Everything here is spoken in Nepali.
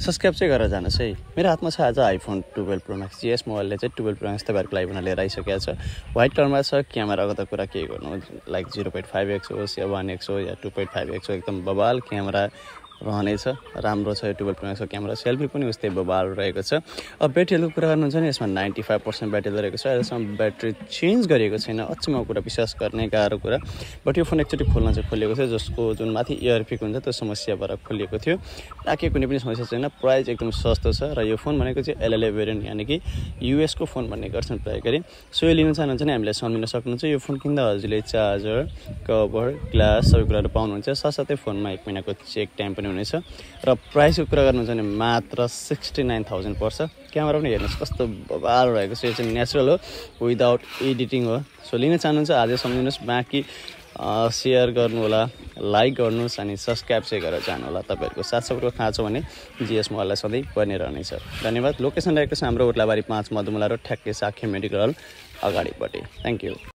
सब्सक्राइब चाहिँ गरेर जानुहोस् है। मेरो हातमा छ आज आइफोन 12 प्रो म्याक्स। जीएस मोबाइलले चाहिँ 12 प्रो म्याक्स तपाईँहरूको लागि लिएर आइसकेको छ। व्हाइट कलरमा छ। क्यामेराको त कुरा के गर्नु, लाइक 0.5x होस् या 1x हो या 2.5x हो, एकदम बबाल क्यामेरा रहनेछ। राम्रो छ यो 12 प्रो म्याक्सको क्यामेरा। सेल्फी पनि उस्तै बबाल रहेको छ। अब ब्याट्रीको कुरा गर्नुहुन्छ भने यसमा 95% ब्याट्री रहेको छ। अहिलेसम्म ब्याट्री चेन्ज गरिएको छैन। अचम्मको कुरा, विश्वास गर्ने गाह्रो कुरा। बट यो फोन एकचोटि खोल्न चाहिँ खोलिएको थियो, जसको जुन माथि एयर पिक हुन्छ त्यो समस्या भएर खोलिएको थियो। ताकि कुनै पनि समस्या छैन। प्राइस एकदम सस्तो छ र यो फोन भनेको चाहिँ एलएलए भेरिएन्ट यानि कि युएसको फोन भन्ने गर्छन् प्राय गरी। सो यो लिन चाहनुहुन्छ भने हामीलाई सम्झिन सक्नुहुन्छ। यो फोन किन्दा हजुरले चार्जर, कभर, ग्लास सबै कुराहरू पाउनुहुन्छ। साथसाथै फोनमा 1 महिनाको चेक टाइम पनि हुनेछ। र प्राइसको कुरा गर्नुहुन्छ भने मात्र 69,000 पर्छ। क्यामेरा पनि हेर्नुहोस् कस्तो बबाल रहेको छ। यो चाहिँ नेचुरल हो, विदाउट एडिटिङ हो। सो लिन चाहनुहुन्छ आजै सम्झिनुहोस्। बाँकी सेयर गर्नु होला, लाइक गर्नुहोस् अनि सब्सक्राइब चाहिँ गरेर जानु होला। तपाईँहरूको साथ सपोर्टको खाँचो भने जीएस मोबाइललाई सधैँ बनिरहनेछ। धन्यवाद। लोकेसन रहेको छ हाम्रो ओद्लाबारी 5 मधुमला रोड, ठ्याक्कै साख्य मेडिकल हल अगाडिपट्टि। Thank you.